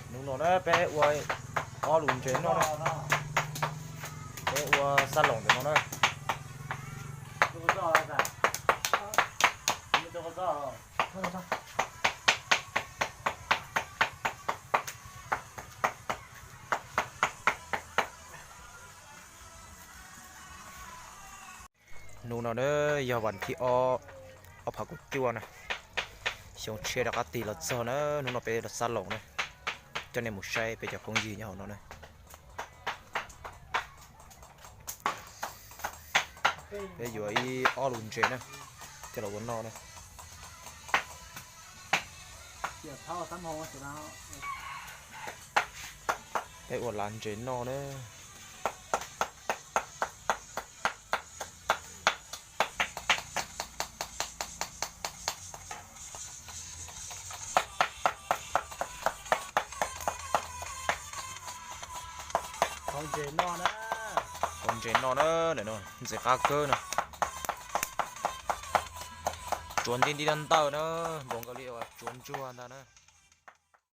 Hnub no na peb ua ob lus ntses noj na. Peb ua xab loos ntawm no na. Hnub no na yog vas thib ob, ob phav kaum cuaj na. Xyoo tshiab rov qab tig los txog na, hnub no peb los xab loos na. Coj nej mus saib peb cov phooj ywg nyob hauv no na. Peb yuav ib ob lus ntses na, coj los ua noj na. Peb ua lav ntses noj na. Ntses noj na, ntses noj na, ntses qab kawg na. Tsuav nti nti ntawm ntawd na, npaum nkaus li uas tsuav ntsuag ntag na.